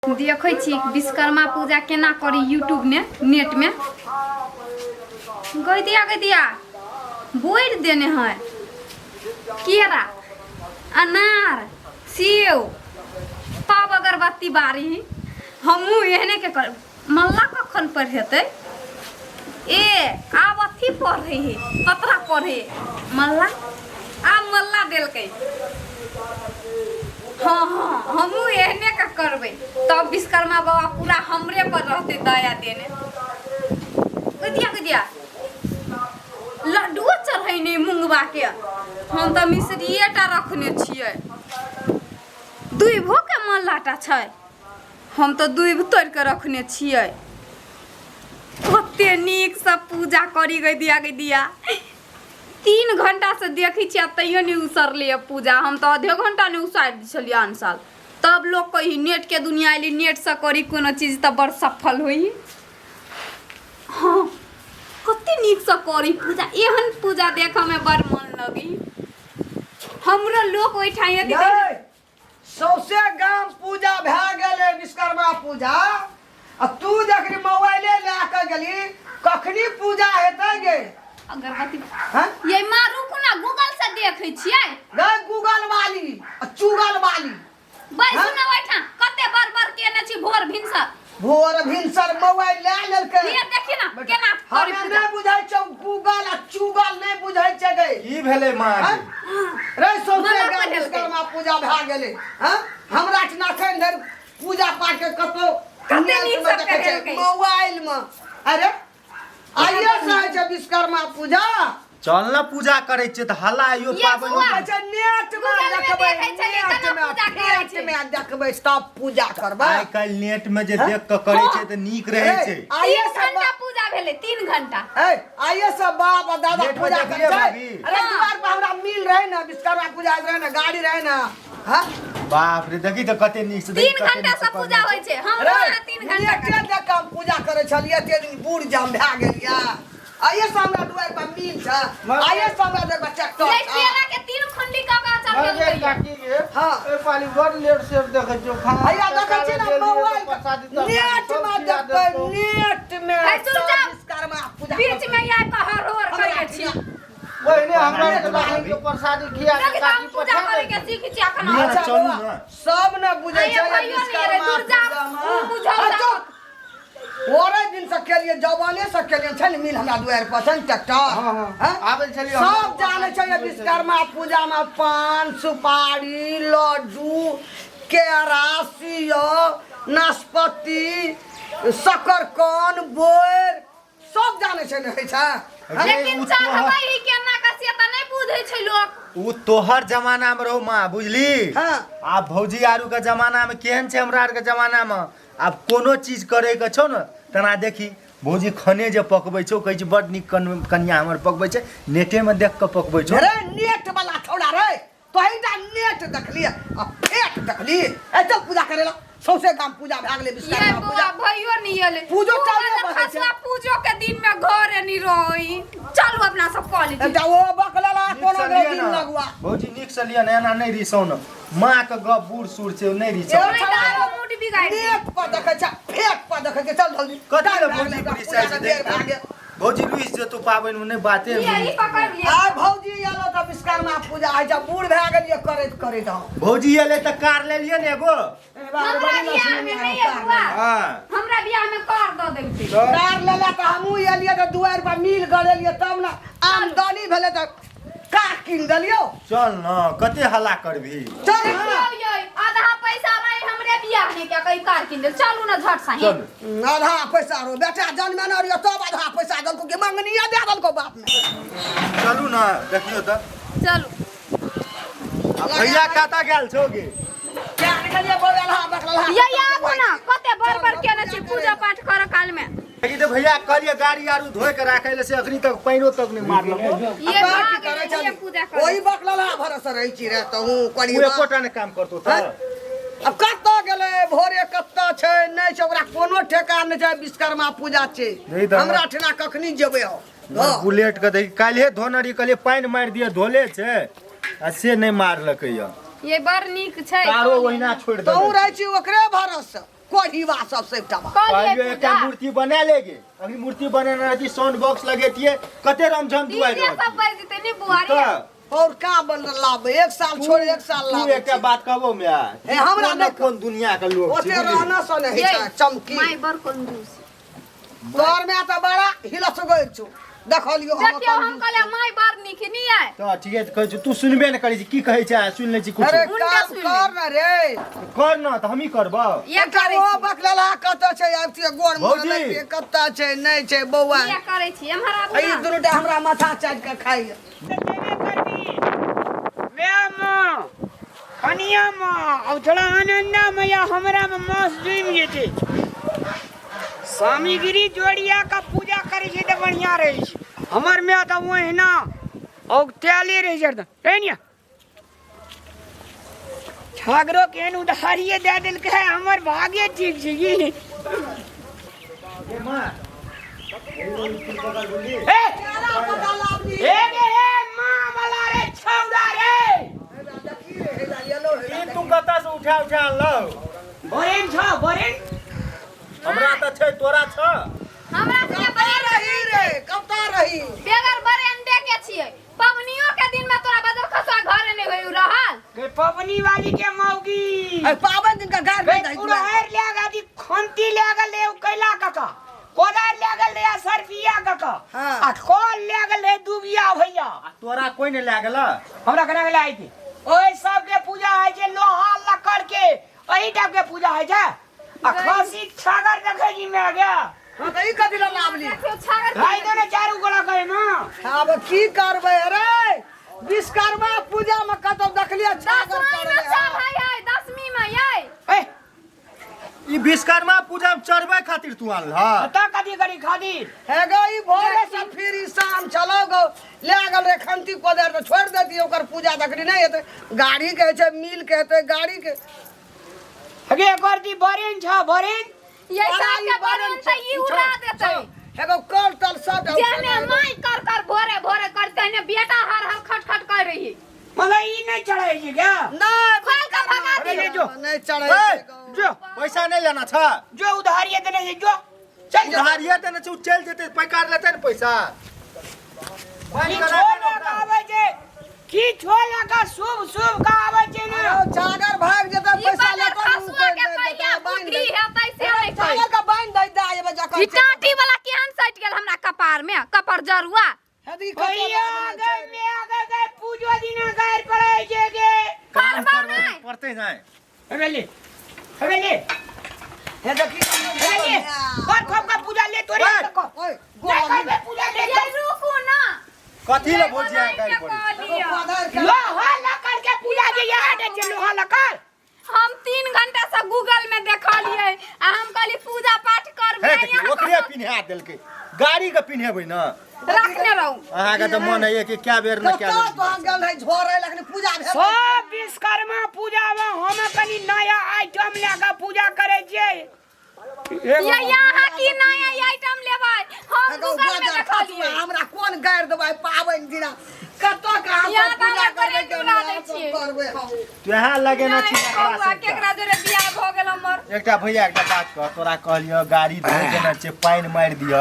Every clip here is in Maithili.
देखै छी विश्वकर्मा पूजा केना करी यूट्यूबमे नेटमे। गई दिया गई दिया बोरि देने है केरा अनार सेब तब अगरबत्ती बारी हमहूँ एहने के कर मल्ला कखन पढ़ेतै ए आब अथी पढ़े है पतरा पढ़े मल्ला आब मल्ला देलकै। हाँ हाँ हमहूँ एहने के करबै तब विश्वकर्मा बाबा पूरा हमरे पर रहतै दया देने। दिया दिया लड्डुओ चढ़ैने मुंगबा के हम तऽ मिश्रिए टा रखने छियै। दुइभो के मल्लाटा छै हम तऽ दुइभ तोड़ि के रखने छियै। कते नीकसँ पूजा करी गई दिया गई दिया 3 घंटा से देखै छियै तैयो नहि उसरलै पूजा। हम तऽ आधे घंटा नहि उसारि दै छलियै आन साल। तब लोक कही नेट के दुनिया एली नेटसँ करी कोनो चीज तऽ बड़ सफल होइ। हाँ कते नीकसँ करी पूजा एहन पूजा देखऽमे बड़ मन लगी। हमरो लोक ओहिठाम यदि सौसे गाम पूजा भए गेलै विश्वकर्मा पूजा आ तू जखनी मोबाइले लए कऽ गेली कखनी पूजा हेतै गे? अगरबत्ती हैं? ये माँ रुकू ना गूगल से देखै छियै। गै गूगल वाली आ चुगल वाली। बैसू ना ओहिठाम कते बार बार केने छी भोर भिनसर। भोर भिनसर मोबाइल लए लेलकै। ये देखी ना केना करी हमे पूजा। नहि बुझै छौ गूगल आ चुगल नहि बुझै छै गे। की भेलै माँ हैं? रे सौंसे मना गाम पढ़ेलकै। विश्वकर्मा पूजा भए गेलै। हैं? हमरा ठिना एखन धरि पूजा पाठ के कतौ कते नेट नीक मे से देखै छै करेलकै। मोबाइल मे। अरे आइए से होइ छै विश्वकर्मा पूजा। चल ना पूजा करै छियै तऽ हल्ला आइयो ये पाबनि बौआ। कहै छै नेट मे गूगल मे देखबै, देखै छलियै, नेट केना मे, पूजा करै नेट छै। मे देखबै तब पूजा करबै। आइ काल्हि नेट में जे देख कऽ करै छै तऽ नीक रहै छै। आइए 3 से घंटा पूजा भेलै 3 घंटा। ए आइए से बाप आ दादा नेट मे पूजा देखलियै करै छै। भाभी? अरे हाँ। दुआर पर हमरा मिल रहे ना विश्वकर्मा पूजा रहे ना गाड़ी रहे ना। हाँ? बाप रे देखी तऽ कते नीक से देखी 3 कते घंटा नीक से से पूजा करने होइ छै। हम अरे, वहाँ 3 घंटा नेटे देख कऽ हम पूजा करै छलियै एते दिन बूढ़ जाम भए गेलियै। आइए से हमरा दुआर पर मिल छै आइए से हमरा दुआर पर ट्रैक्टर ये छै। केला के 3 खुंडी कऽ कऽ मर चढ़ेलकै। गेल काकी गे। हाँ। ए पाली बड़ लेट सेट देखै छियौ खाना हैया देखै छी ना मोबाइल प्रसादी तरसादी नेट सब में खिया देखबै देतौ। नेट में हे, चुप सब जाउ। विश्वकर्मा पूजा बीच में आबि कऽ हर हर हमरा करै छी। पहिने हमरा नेट के वाली। के प्रसादी खिया के देखी तऽ हम काकी पूजा पठा करै के देतौ। सीख छी अखन। लिअ, अच्छा चलू बौआ, ना। सब ने बुझै आइए छै भइयो नहि रे, विश्वकर्मा दुर्जा, पूजामे। उ बुझौ आ, जा। चुप। ओरे दिन से केलिए जवाने से केलिए छै ने मिल हमरा दुआरि पर छै ने ट्रैक्टर। हाँ, हाँ। हैं? आबै छलियै सब हम। जानै छै ये विश्वकर्मा पूजा में पान सुपारी लड्डू केरा सेब नाशपाती शकरकंद बोर सब जानै छै ने होइ छै। अरे, लेकिन उ चढ़बै तोहर ही केना कऽ से तऽ नहि बुझै छै लोक। उ तोहर जमाना में रहो माँ बुझली। हाँ। आब भौजी आरू के जमाना में केहन छै हमरा आर के जमाना में आब कोनो चीज करे के छौ ने तना देखी भौजी खने जे पकबै छौ कहै छै बड नीक कनिया हमर पकबै छै नेटे में देख के पकबै छौ। रे नेट वाला छौड़ा रे तोहिटा नेट देखली आ फेट देखली ए चल पूजा करेला सौंसे गाम पूजा भए गेलै ये विश्वकर्मा बौआ पूजा। भइयो नहि एलै। पूजो उ टाइमे वाला पर होइ छै। खसुआ पूजो के दिन में घरे नहि रही। चलू अपना सब कऽ लै छी। एकटा ओ बकलेला नीक कोनो से लिअ दिन ने। लगुआ। भौजी नीक से लिअ ने एना नहि रिसौ ने माँ के गप बूढ़ सूढ़ छै नहि रिसौ। एगो नहि तऽ आरो मूड बिगाड़ि देत। नेट पर देखै छै फेट पर देखै छै चल जल्दी। कथी लए टाइम भए भौजी गेलै, रुसि पूजा जाइ छै के देर भए गेल। भौजी रुसि जेतौ पाबनि में नहि बाते लिअ, ई पकड़ि लिअ। आइ भौजी एलो तऽ विश्वकर्मा पूजा होइ छै बूढ़ भए गेलियै करैत करैत हम। भौजी एलै तऽ कार लेलियै ने एगो। हमरा बियाह में नहि बौआ। हाँ। हमरा बियाह में कार दऽ देलकै। कार लेला तऽ हमहूँ एलियै तऽ दुआरि पर मिल गड़ेलियै तब ने आमदनी भेलै तऽ कार कीन देलियौ। चल न कते हल्ला करबही। चल देखियौ ना। यै आधा पैसा रही हमरे बियाह में क्या कही कार कीन देल। चलू ना झट साही। चलू। आधा पैसा रो बेटा जन्मे न रहियो तब आधा पैसा देलको कि मंगनिया दे देलको बाप ने। चलू ना देखियौ तऽ। चलू। आ भैया कतऽ गेल छौ गे? क्या निकलिए बोलल हा बकलल हा। ये आबू ना कते बर बर केने छी पूजा पाठ कर काल में। देखी तऽ भैया कहलियै गाड़ी आरू धोइ के राखै लए से अखनी तक पानिओ तक नहि मारलको। ये आ भाग की करै गेलै, ये छली? पूजा करै। ओही बकलल हा भरोसे रहै छी रे तहूँ ओ करीबा। एकोटा नहि काम करतौ तऽ। हैं? अब कतऽ गेलै भोरे कतऽ छै नहि छै ओकरा कोनो ठेकान नहि छै विश्वकर्मा पूजा छै। नहीं तऽ हमरा ठेना कखनी जेबै हम? हाँ। बुलेट के देखी काल्हे धोने रही कहलियै पानि मारि दिअ धोले छै आ से नहि मारलकै यऽ। ये बड़ नीक छै। तारो ओहिना छोड़ि तहूँ देने रहै छी ओकरे भरोसे। कोढ़ीवा सब सबटा बात। कहलियै कहलियो एकटा पूजा मूर्ति बना लेगे, अभी मूर्ति बनेने रहती, साउंड बॉक्स लगेतियै, कते रमझम दुआरि डीजे सब रहतियै। बाजि जेतै ने बुआरी। तऽ और का बन लाबे, एक साल छोड़ एक साल तू लाबे। एकटा बात कहबो माय, हे, हमरा कोन नहि कोन दुनिया के लोग छै ओते बुझली? रहना सँ नहि होइ छै चमकी। माय बड़ कंजूस। तोर में तऽ बड़ा हिलस गइल छौ, देखलियो हम। देखियौ, हम कहलियै माय बड़ नीक नी आय। तऽ ठीके कहै छी, तू सुनबे नहि करै छी, की कहै छै सुनि लै छी अरे कुछ। हुनका काम सुनि कर न रे। कर न तऽ हमही करबौ। इएह एकटा करै ओ छी। बकलेला कतऽ छै? आबितियै गोर मोड़ भौजी। लैतियै, कतऽ छै नहि छै बौआ। इएह करै छी, एम्हर आबू ई ना। दुनू टा हमरा माथा चाटि कऽ खाइए। कनिया माँ, अब थोड़ा आनंदा मैया हमरा में मांस जुमि जेतै। स्वामीगिरी जोड़िया का पूजा करै छै तऽ बढ़िया रहै छै। हमर माय तऽ ओहिना औगतायले रहै छै हरदम। ए निया छागरो केहन उधारिये दए देलकै, हमर भागे ठीक छै की। ए ए गे ए माँ वाला रे छौड़ा रे। ई तू कतऽ से उठा उठा अनलौ? बरेन छ बरेन। हमरा तऽ छै, तोरा छ? हमरा सबके कतऽ बरेन रही रे, कतऽ रही? बेगर बरेंडे के छियै। पबनियो के दिन में तोरा बदल खसुआ घरे नहि होय रहल। गे पबनी वाली के मौगी। एहि पाबनि दिन के गारि गे नहि दही। कुड़हरि लए गेल, खंती लए गेल रे कैला काका, कोदारि लए गेल रे सरपिया काका। हाँ। आ कल लए गेल रे दुबिया भैया। आ तोरा कोई नहि लए गेल? हमरा केना गेलै आइ? ओहि सबके पूजा होइ छै लोहा लक्कड़ के, एहि टाइप के पूजा होइ छै। आ खसी छागर देखै छी मैं गे। हाँ तऽ ई कथी लए लाबली? देखियौ छागर। भाई दो ने चारू गोड़ा करे ना। आब की करबै रे, विश्वकर्मा पूजा में कतौ देखलियै छागर दसवीं में चढ़लै? चढ़ै है, दसवीं में यै। ए ई विश्वकर्मा पूजा में चढ़बै खातिर तू अनलह? त कथी करी खातिर? हे गो, ई भोरे से फिर ई शाम चलो गो ले गेल रे खंती कोदारि, तऽ छोड़ि देतियै ओकर पूजा तखनी नहि हेतै। गाड़ी के होइ छै, मिल के हेतै गाड़ी के। हगे करती बरेन छ बरेन। ये साल के बरेन त ई उड़ा देतै। एगो कल तल सब। जेहने माय कर कर भोरे भोरे करते ने, बेटा हर हर खट खट कर रही। मतलब ई नहीं चढ़ै छै क्या? नहि। खोल के भगा अरे दियौ। जो। नहि चढ़ै ए, छै गो। जो। पैसा नहि लेना छ? जो उधारिये देने छै, जो चल। उधारिये देने छै, उ चलि जेतै, पैकार लेतै ने पैसा। की छोला का आबै छै, की छोला का शुभ शुभ का आबै छै ने। अरे छागर भागि जेतै, ई पैसा बदर लेतै ने, खसुआ के उपारि देतै, कहिया बान्हि बुद्धि देतै। हेतै से नहि कहै। छागर के बान्हि दै दे एबै जखन ई टाटी वाला केहन सटि गेल हमरा कपार में, कपर जरुआ। हेतै, कतऽ भैया लाबने गे छै? मैं गे गे पूजो दिना गायर पड़ै छै गे। काम करबा करबै नहि। पड़तै नहि। हवेली हवेली। हे देखी। हवेली कर खब का पूजा ले तोरे ओए। को। ओए, नहीं करबे पूजा ले। ये रुकू ना। कथी ले भौजी ये अहाँ गारि पड़ै? कहलियै। कोदारि के लोहा लकड़ के पूजा जे यहाँ दे छै लोहा लकड़। हम 3 घंटा से गूगल में देखलियै आ हम कहली पूजा पाठ करबै। हे देखी, ओकरे पिन्हा देलकै, गाड़ी के पिन्हेबै ने। रखने रहू। अहाँके तऽ मन होइए कि कए बेर ने कए कतऽ बेर। तोहन गेल रहै झोरै लखनी पूजा भेल? सब विश्वकर्मा पूजा में हम कनी नया आइटम लए के पूजा करै छियै। ये यहाँ की नया आइटम लेबै? हम एगो गूगल में बाजार देखलियै। खसुआ, हमरा कोन गारि देबै पाबनि दिना? कतऽ कहाँ यहाँ से तऽ पूजा हमरा करबै बरेन के उड़ा दै हम छियै। करबै हम। तू इएह लगेने छी नहि, एकरा बौआ, से एकटा। केकरा जोरे बियाह भऽ गेल हमर? एकटा भैया, एकटा बात कह, तोरा कहलियह गाड़ी धोइ देने छै, पानि मारि दिह,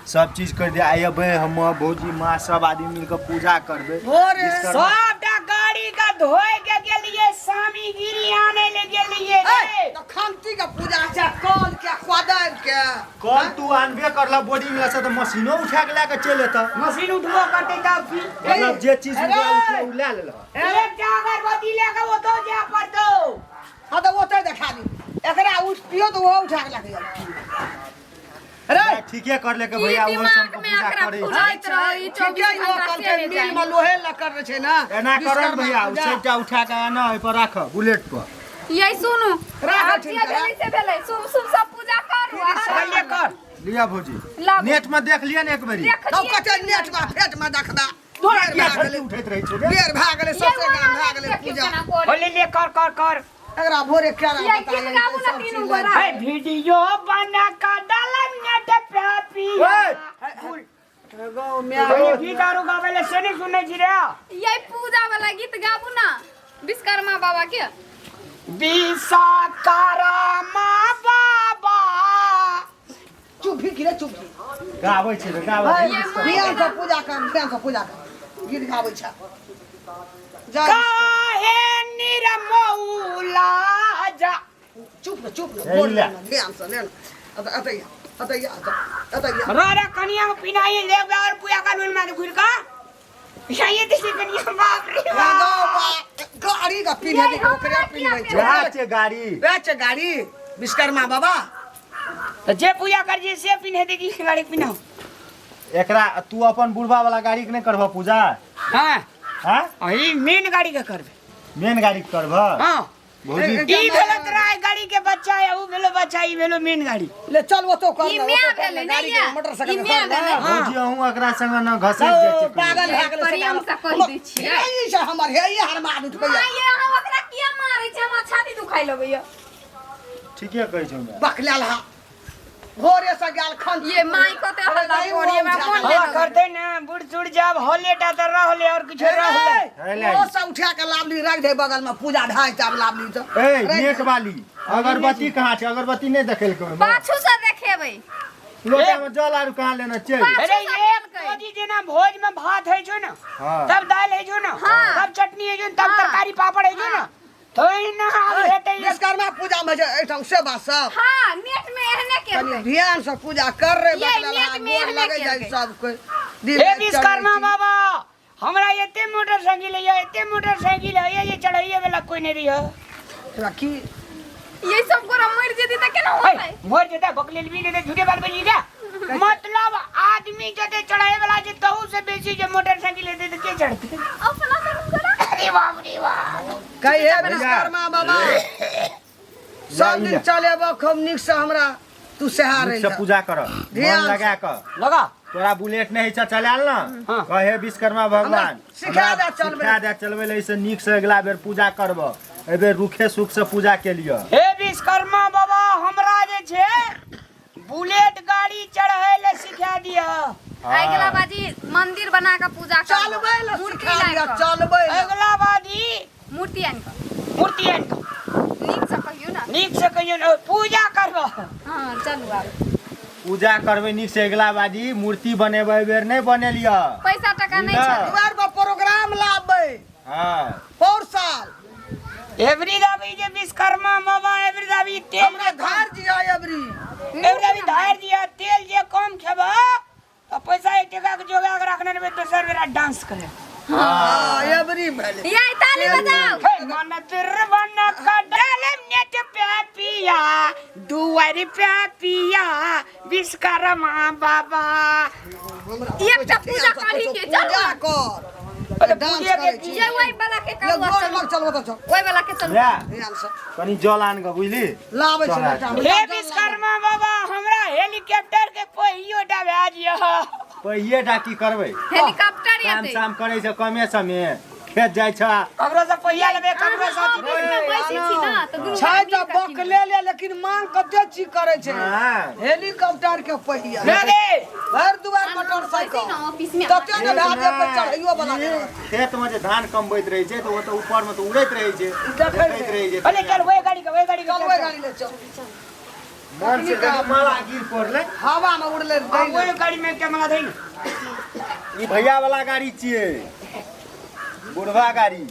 सब चीज कर दिह, आइ अबै हम भौजी माँ सब आदमी मिलके पूजा करबै। भोरे। विश्वकर्मा। सबटा गाड़ी के धोए के गेलियै, सामीगिरी आने ले गेलियै ए, रे। तऽ खंती के पूजा छै कल के कोदारि के। कल तू आनबे करला बोर्डिंग लए से, तऽ मशीनो उठा के लए के चलि एतऽ। मशीन उठबो करतै तब फिर। मतलब जे चीज अरे! उठला उ लए लेलह। एकटा अगरबत्ती लए के ओतौ जाय पड़तौ। हाँ तऽ ओतै देखा दी एकरा, उठतियो तऽ ओहो उठा के लए के जाउ रे। ठीके कर ले के की भैया, ओहो दिमाग सबके में पूजा एकरा करै छै। फुराइत रहै ठीके 24 इहो घंटा कहलकै से नहि मिल जाइ। में लोहे लकड़ रहै छै ने। एना करन विश्वकर्मा भैया, उ पूजा। सबटा उठा के आना, ओहि पर राख बुलेट पर। ये सुनू। राख आब जे ठीक है। भेलै से भेलै, शुभ शुभ सब पूजा करू आ हर ले कर। लिया भौजी। लाबू। नेट में देख लिया ने एक बेरी। तब देखलियै। कते नेट में फेट में देखबा। तोरा बेर किया भए छड़ी गेलै, उठैत रहै छौ रे? बेर भए गेलै, ये सौंसे वाला गाम भए गेलै देखियौ पूजा। केना करै। होली ले कर कर कर। एकरा भोरे केरा ये बता गीत गाबू ने तीनू गोरा। हे वीडियो बना के डालब नेट पे पिया। ओए! ये गीत आरो गाबै ले से नहीं सुनै छी रे। ये पूजा वाला गीत गाबू ना विश्वकर्मा बाबा के। विश्वकर्मा बाबा। चुप। गाबै छै रे, गाबै है, ध्यान से पूजा कर, ध्यान से पूजा कर, गीत गाबै छै जा। काहे निरमौला जा। चुप न, चुप न। हे बोल ले। न, ध्यान से ले न। अत अतैया अतैया अतैया। रे कनिया के पिनाई ले और पूजा कर में घुर का ये देखी कनिया, बाप रे बाप। गाड़ी का पीने दे, ओकरे पीने छै। वएह छै गाड़ी। वएह छै गाड़ी विश्वकर्मा बाबा। तो जे पूजा कर जे से पिन्हे देखी गाड़ी पिनाओ। एकरा तू अपन बुढ़बा वाला गाड़ी के नहीं करबह पूजा? हाँ। हाँ? ई मेन गाड़ी के करबे। मेन गाड़ी के करबह? हाँ। भौजी ई भेलो तोरा गाड़ी के बच्चा है, ऊ भेलो बच्चा, ई भेलो मेन गाड़ी। ले चल ओतो कर ई ले, म्या ओतो कर ले, भेलै, गाड़ी नहि के या? मोटरसाइकिल ई के म्या कर ले। भेलै। हाँ। भौजी अहूँ एकरा संग न घसैत जाइ ओ, छै। पागल भए गेलै। प्रेम से कहि दै छियै। हे ई छै हमर, हे ई हरमाद उठबैया। माय ये, अहाँ ओकरा किया मारै छै? हमरा छाती दुखाइ लगैया। ठीके कहै छौ माय। बकलेल हा भोरे से गेल खन। ये माय कते हल्ला करी, हमरा मन हाँ नहि। करते ना बूढ़ सूढ़ जब होले टा तो रहले और कुछ रहले। हे ले। ओ सब उठा के लाबली राख दे बगल में, पूजा ढाई तब लाबली तो। ए नेट वाली अगरबत्ती कहाँ छै? अगरबत्ती नहि देखेलकै ओहिमे। पाछू से देखेबै। लोटा में जल आरू कहाँ लेने चल। अरे पाछू से एक देलकै। कोजी जेना भोज में भात है जो ना, हाँ। तब दाल है जो ना, हाँ। तब चटनी है जो, तब हाँ। तरकारी पापड़ है जो ना, तो ना आब हेतै। विश्वकर्मा पूजा में जे एहिठाम सेवा सब। हाँ, नेट में एहने कनि केलकै। ध्यान से पूजा कर रे ये बकलेल हा, नेट में गोर एहने लगे जाइ केलकै। सब कोई। दिन हे राति विश्वकर्मा चलै छी। बाबा, हमरा एते मोटरसाइकिल है, एते मोटरसाइकिल है, ये चढ़ैये वाला कोई नहीं रही। तोरा की ये सब गोरा मर जेती त केना होतै? मर जेता बकलेल भी नहीं, झूठे बात बनी क्या? मतलब आदमी जते चढ़ाए वाला जे तहु से बेसी जे मोटरसाइकिल हेतै त के चढ़तै? अपना सब गोरा। अरे बाप रे बाप। कही हे विश्वकर्मा बाबा, सब दिन चलेबो खूब नीक से, हमरा तू सेहा नीक रही। से पूजा कर, मन ध्यान से। लगा कऽ। लगा। तोरा बुलेट नहीं छै चलायल न? हाँ। कहे विश्वकर्मा भगवान हमरा सिखा हमरा दे चलबै। सिखा दे चलबै लए, ऐसे नीक से अगिला बेर पूजा करब, एहि बेर रुखे सुख से पूजा के लिए। हे विश्वकर्मा बाबा, हमरा जे छै बुलेट गाड़ी चढ़ै ले सिखा दिअ। अगिला बाजी मंदिर बना के पूजा करब। चलबै ले मूर्ति सिखा लाबि दिअ, कऽ। चलबै ले। अगिला बाजी मूर्ति आनि कऽ। मूर्ति आनि कऽ। नीक से कहियौ ने। नीक से कहियौ ने पूजा करब। हाँ चलू आब। पूजा करबै नीक से अगिला बाजी, मूर्ति बनेबै, एहि बेर नहि बनेलियै। पैसा टका नहि ना। छलै। दुआर पर प्रोग्राम लाबबै। हाँ। पौर साल। एवरी दाबी जे विश्वकर्मा बाबा, एवरी दाबी तेल हमरा जे धार दिया एबरी। एवरी दाबी धार दिया, तेल जे कम खेबा तो पैसा एक टका के जोगा के रखने रहबै, दोसर बेरा डांस करे। हाँ एबरी भेलै। ये ताली बजाओ। हे मन दुर्बन का डालम नेट पे पिया दुआरी पे पिया विश्वकर्मा बाबा। एकटा पूजा करही के, चल। पूजा कर। अरे डांस पूजे के करै छी। ये ओहि वाला के ले करू। गोर चलू। लग चलबो तऽ चल। ओहि वाला के चलू। ले ध्यान से। कनि जल आन कऽ बुझली। लाबै छै चल। बेटा। हे विश्वकर्मा बाबा, हमरा हेलीकॉप्टर के पहियो टा भए जिय। पहिए टा की करबै? हेलीकॉप्टर काम एतै। साम करै छै, कमे समे खेत जाइ छै। ककरो से पहिया लेबै, ककरो से अथी ऑफिस में बैसै छी ना तऽ दुनू छै गोरा तऽ मिल कऽ बकले ले, लेकिन मांग कते चीज करै छै। हाँ। हेलीकॉप्टर के पहिया। ले रे। भरि दुआर बैसै मोटरसाइकिल ना ऑफिस में। तते ने भए जेतै चढ़ैयो वाला ई खेत में जे धान कमबैत रहै छै तऽ ओ तऽ ऊपर में तऽ उड़ैत रहै छै, देखैत देखैत रहै छै। अरे चल ओहि गाड़ी के, ओहि गाड़ी के। चल ओहि गाड़ी ले चल। मन से कनि माला गिर पड़लै। हवा में उड़ले। हाँ, ओहि गाड़ी में कैमरा धई। ई भैया वाला गाड़ी छियै, बुढ़वा गाड़ी।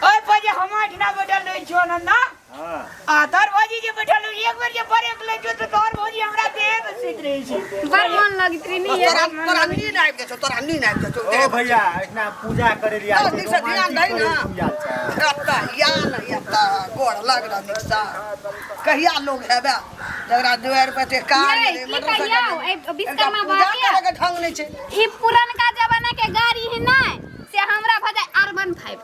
ओहि पर जे हम अठना बैठल रहै छियो नंदा। हाँ। आ तोहर भौजी जे बैठल रही, एक बेर जे ब्रेक लै छियो तऽ तोहर भौजी हमरा देह पे सुति रहै छै। बड़ मन लगैत रही नी। तोरा तोरा नींद आबि जाइ छौ, तोरा नींद आबि जाइ छौ। ओ भैया, एहिठिना पूजा करै लिए आयल चल, छै, नीक से ध्यान दही ना। रोमांटिक करै लिए आयल छै। एतऽ या ने एतऽ गोर लग रह नीकसँ। कहिया लोग हेबे जकरा दुआरि पर ते कार ये, एलै, की मोटरसाइकिल कहियौ, एलै। ए, विश्वकर्मा एकरा पूजा बाबा के? करे के ढंग नहि छै। ई पुरनका जमाना के गाड़ी है ना, से हमरा भऽ जाय R15।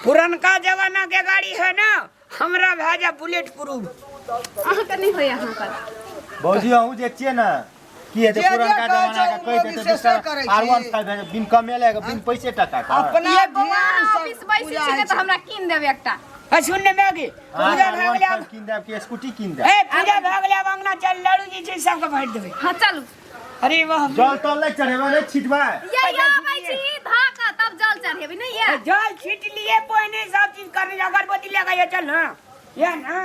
पुरनका जमाना के गाड़ी है ना, हमरा भए जा बुलेट प्रूफ। अहाँके नहि होइए अहाँके। भौजी अहूँ जे छियै ने, की हेतै? जे जे पुरनका कहै जमाना छै, के कहि ओ देतै। विशेषे करै छी। R15 बिन कमेले के, बिन पैसे टका के। अपना ये बौआ, ध्यान अहाँ से ऑफिस बैसै पूजा छी होइ ने तऽ छै। हमरा कीन देब एकटा। आ सुन ने मैगी, पूजा भए गेलै आब। कीन देब कि स्कूटी कीन देब? ए पूजा भए गेलै, आब अंगना चल, लाडू जे छै सबके बाँटि देबै। हाँ चलू। अरे वाह। जल तल नहि चढ़ेबै, नहि छिटबै? ये ये आबै छी धाका तब जल चढ़ेबै नहि ये। जल छीट लिए पहिने सब चीज करने, अगरबत्ती लगाइए, चल ना या ना।